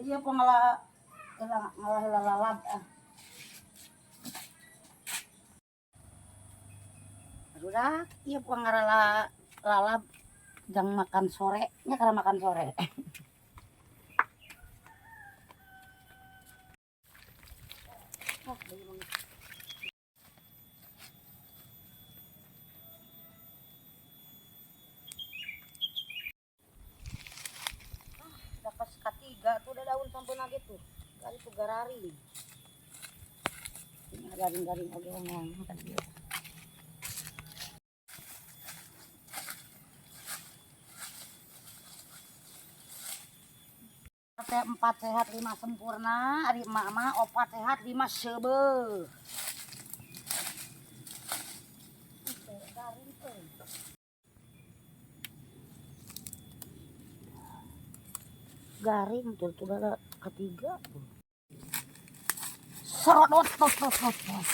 Iya po ngala ngala lalab ah. Barudak, iya po ngarala lalab jang makan sore nya karena makan sore. Ah, dapat ketiga tuh udah daun sampun lagi tuh. Kali tuh gararing. Ini garing-garing oge ngomong kan dia. Teh 4 sehat 5 sempurna, ari emak mah 4 sehat 5 seubeuh. Garing tuh tuh ada ketiga tuh. Serodot tot tot tot tot.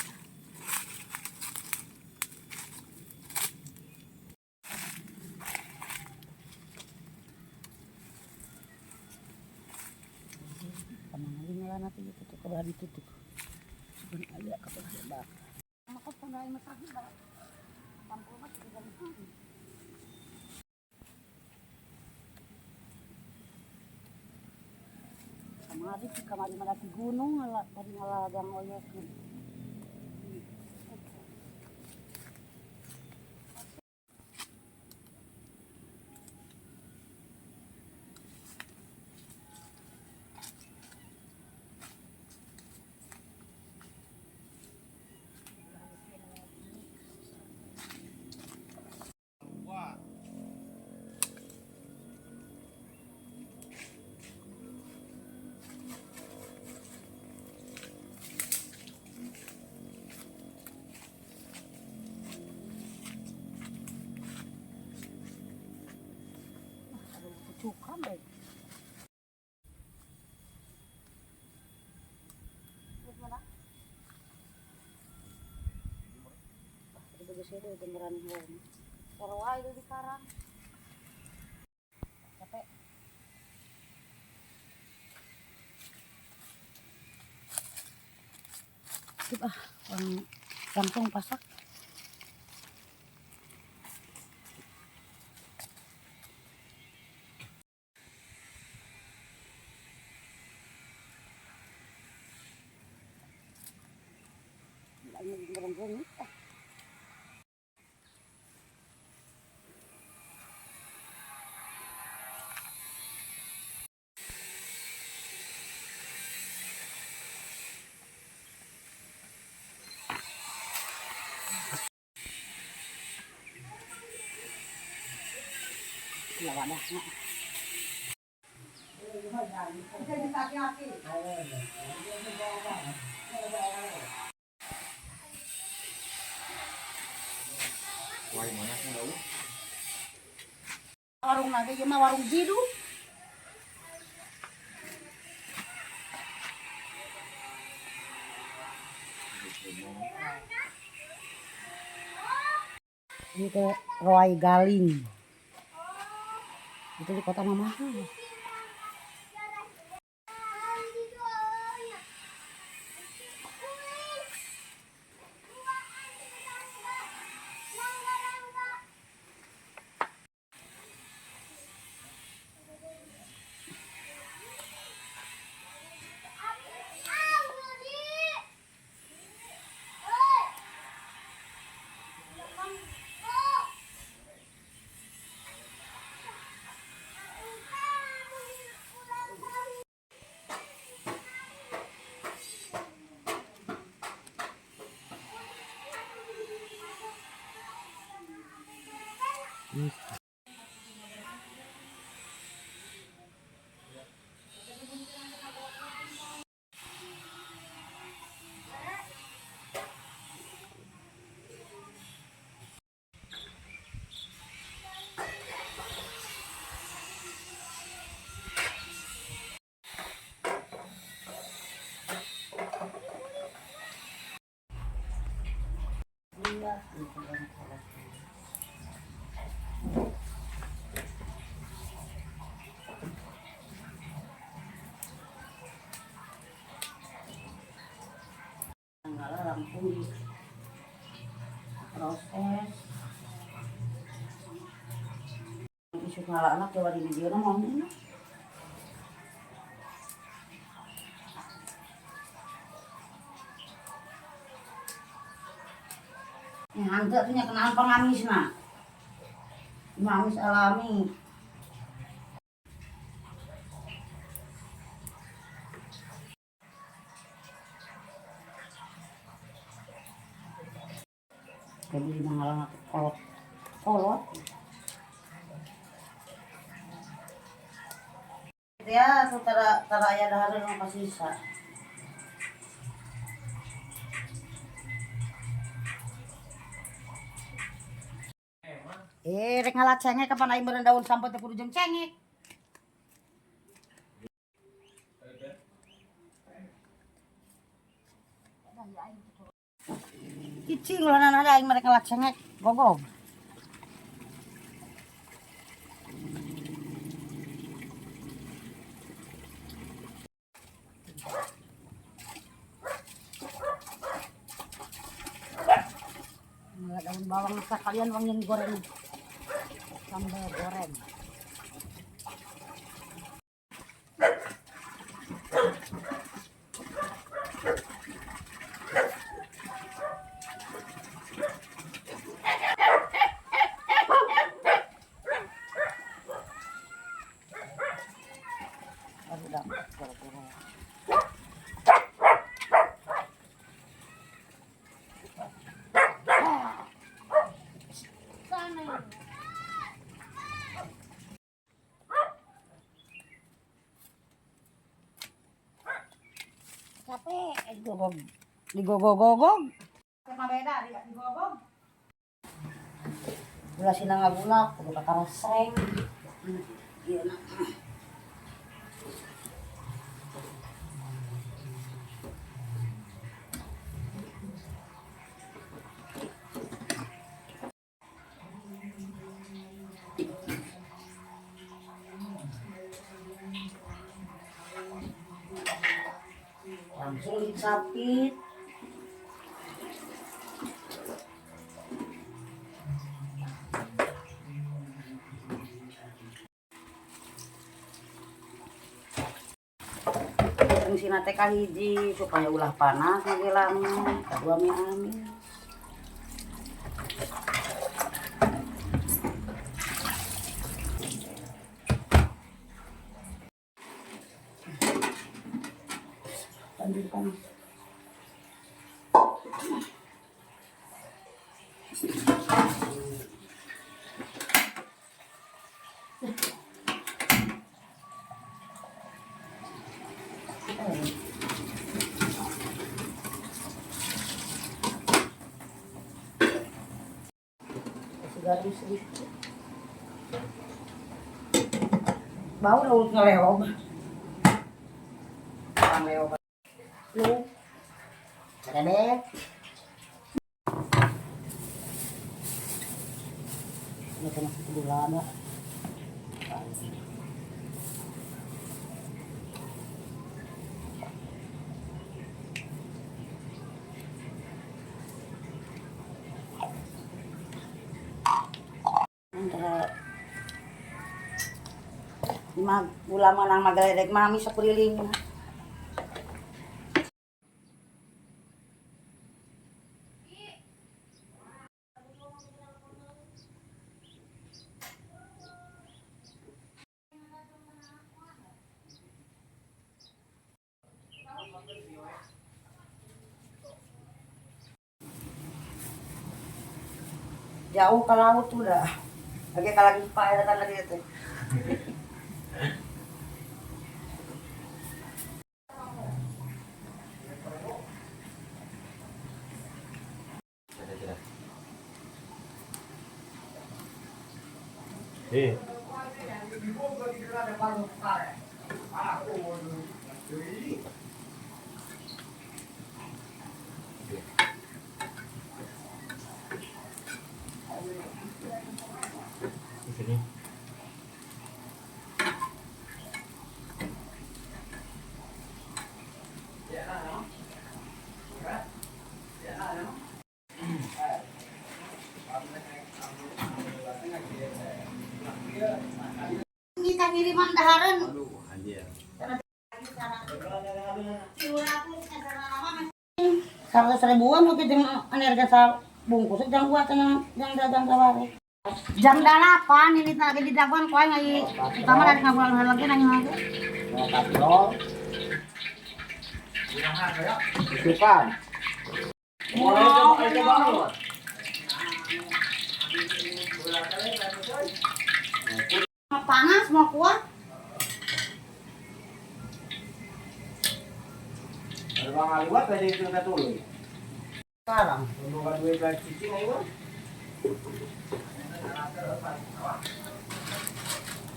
Kemana lagi ngalah nanti gitu tuh kebelah ditutup. Cuman agak kebelah lebak. Maka penggai masahi ba. Tampil mah tiga hari. Kamari kamari mendaki gunung ngalah tadi ngalah gang oyek. Cukam deh. Mana? Itu geus beneran home. Sarua itu di karang. Capek. Sip ah, langsung pasak. Ini ah. Ya wadahnya. Warung lagi ieu mah warung jidu. Ini ke Roy Galing. Itu di kota mah mahal. Iya, gitu kan. Di proses. Isu ngala anak jawa di video na mau ini. Yang hante tuh nya kenal pengamis nah. Pengamis alami. Jadi mengalang kolot kolot. Ya, tara tara aya dahareun mah kasisa. Eh, rek ngalah cengek kapan aing meureun daun sampeu teh kudu jeung cengek. Cicing ulah nana aing mereka ngalah cengek, gogog. Mga daun bawang sekalian wangin goreng. Sambal goreng. Baru dapat gara-gara. Sana. Capek, digogog. Digogogogog. Mabeda, digogog. Gula sina ngagulak, kudu kakaraseng. Iya na. Langsung dicapit. Fungsina teh kahiji supaya ulah panas magelang, kadua mie amis. Lanjutkan. Kasih garam sedikit. Bau udah ngelewok. Ngelewok. Lu. Cebek. Ini kena kudu lada. Mag ulama nang magaledek mami sa kuliling. Jauh ke laut udah. Lagi kalau lagi pak datang lagi itu. Di sini. Ngiriman dahareun. Aduh, anjir. 100 ribuan mungkin jeung energi sa bungkus jang buat jang jang dagang sawari. Jam 8 ini lagi di daguan kuai ngai utama dari ngagulan lagi nanya lagi. Mau katrol. Isukan. Wow. Panas mau kuat. Bang aliwat tadi itu tuloy. Sekarang. Tunggu duit lagi cicing ayo.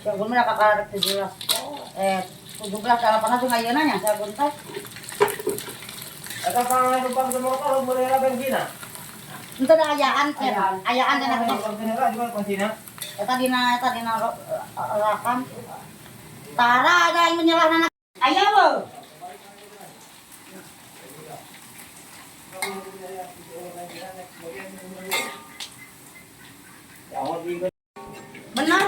Siapa gue mah kakak 17. Eh 17 kalau panas tuh ngayeuna nya siapa teh. Eta pangalan numpang ke motor boleh lah benzina. Ente ada ayaan teh. Ayaan teh nak. Benzina lah cuma kuncinya. Eta dina rakam. Tara ada yang menyelah anak. Ayo lo. Benar.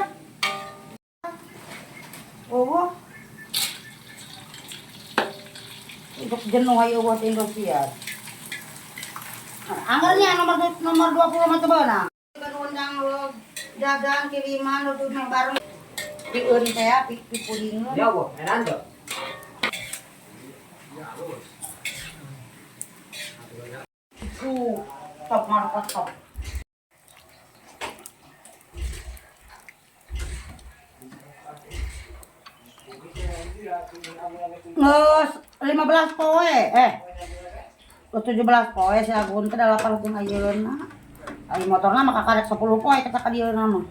Oh. Untuk jenuh ayo buat Indosiar. Anggarnya nomor nomor 20 mah teu beunang. Undang lo dagang kiriman lo tuh bareng. Piun teh ya, pi pi pudingeun. Ya, Bu, enak tuh. Ku top market top. Nges 15 poe eh 17 poe si Agun teh 8 jeung ayeuna. Ai motorna mah kakarek 10 poe kita ka dieu mah.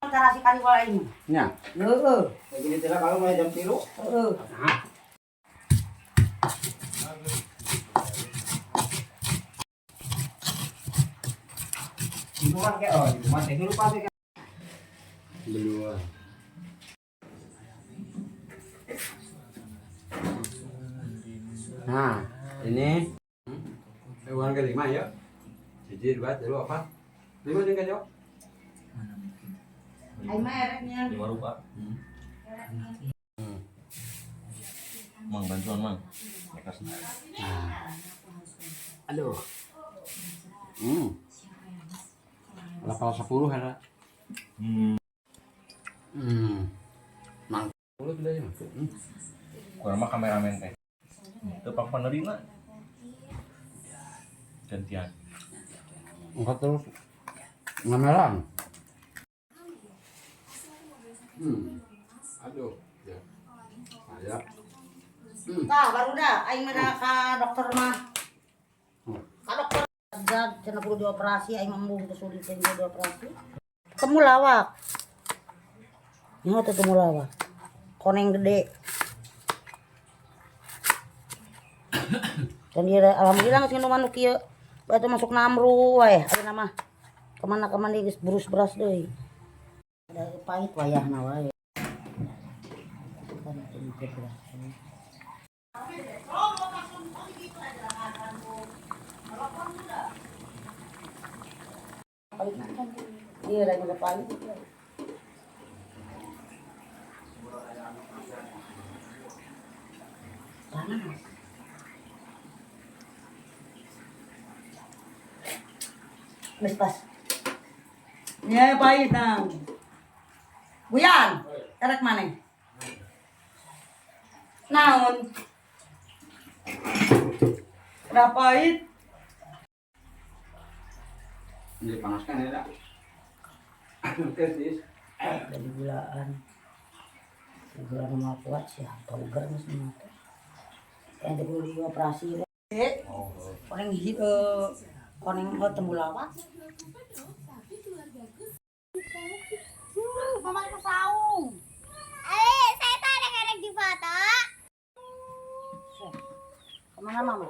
Cara si kali wae ini. Nya. Heeh. Begini tidak kalau mulai jam 3. Heeh. Ibu kan kayak oh, ibu mah teh lupa sih. Belua. Nah, ini uang kelima ya. Jadi dua, dua apa? Lima juga yuk. Ai mah ereknya. Lima rupa. Mang bantuan mang. Makasih. Aduh. Level 10 ada. Mang. 10 sudah ya. Kurang mah kameramen teh. Itu pang penerima. Gantian. Empat terus ngamelan. Aduh. Ya. Saya. Tah baru dah aing mah ka dokter mah. Ka dokter zat cenah kudu dioperasi aing mah embung teu sudi teh dioperasi. Temulawak. Nyaho teh temulawak. Koneng gede. Dan dia alhamdulillah geus minuman nu kieu. Batu masuk namru wae ayeuna mah. Kemana-kemana geus burus beras deui. Ada pahit wayahna wae. Kan teu beras. Iya lagi udah pahit. Panas. Wis pas. Ya pahit nang. Buyan, erek mana? Naon? Udah pahit. Ini panaskan ya, dak. Oke, sis. Dari gulaan. Gulaan mah kuat sih, toger mas mah. Yang perlu dioperasi. Koneng koneng oh, temulawak. Mama itu saung. Eh, saya tak ada kerek di foto. Kemana mama?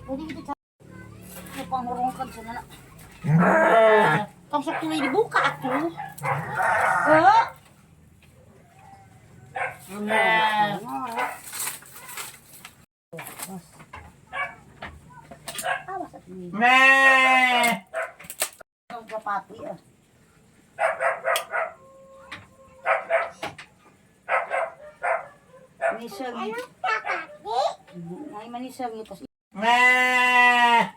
Pwede gitu cara pangurungkan sana. Tong sok tuluy dibuka atuh. Heuh. Awas at ini. Ang kapati ah. Manisang Ay, manisang ito.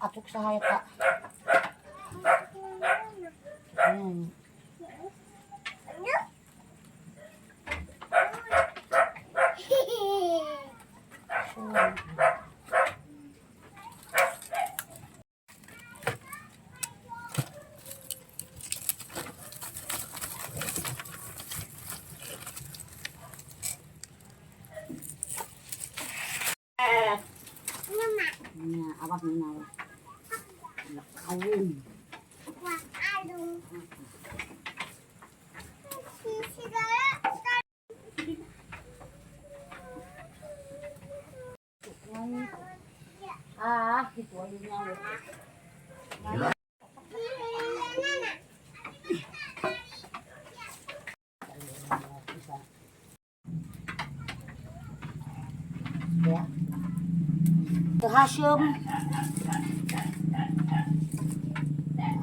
Atok sa hayat ka. Ayan. Nya, awas na awas. Nakawin. Ah, itu aja nyawa. Ya. Terhasyum.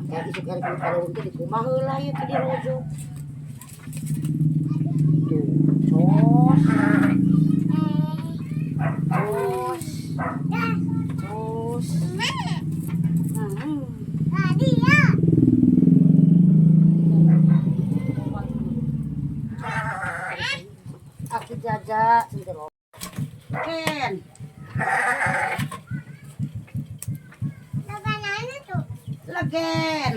Kayak isuk hari kalau untuk di rumah heula ieu ke dirujuk. Tuh, cos. Cos. Cos. Aku jaja sendiri. Ken. Lagen.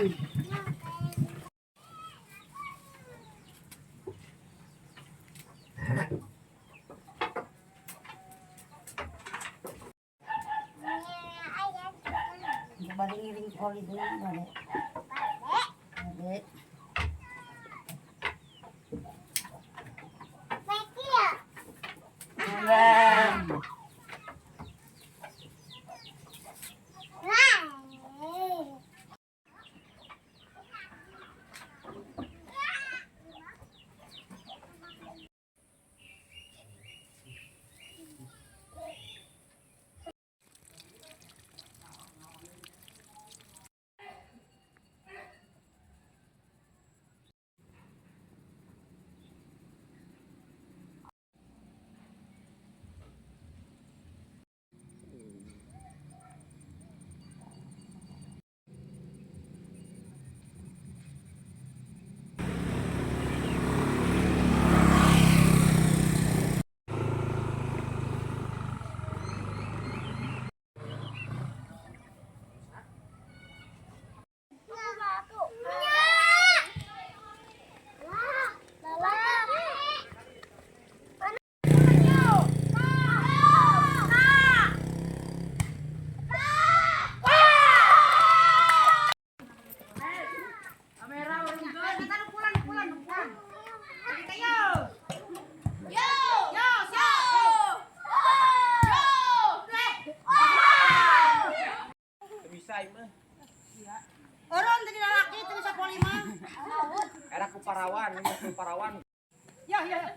Balik ngiring poli dulu balik. Balik. Orang tadi laki itu bisa polima. Era ku parawan, ini ku parawan. Ya ya.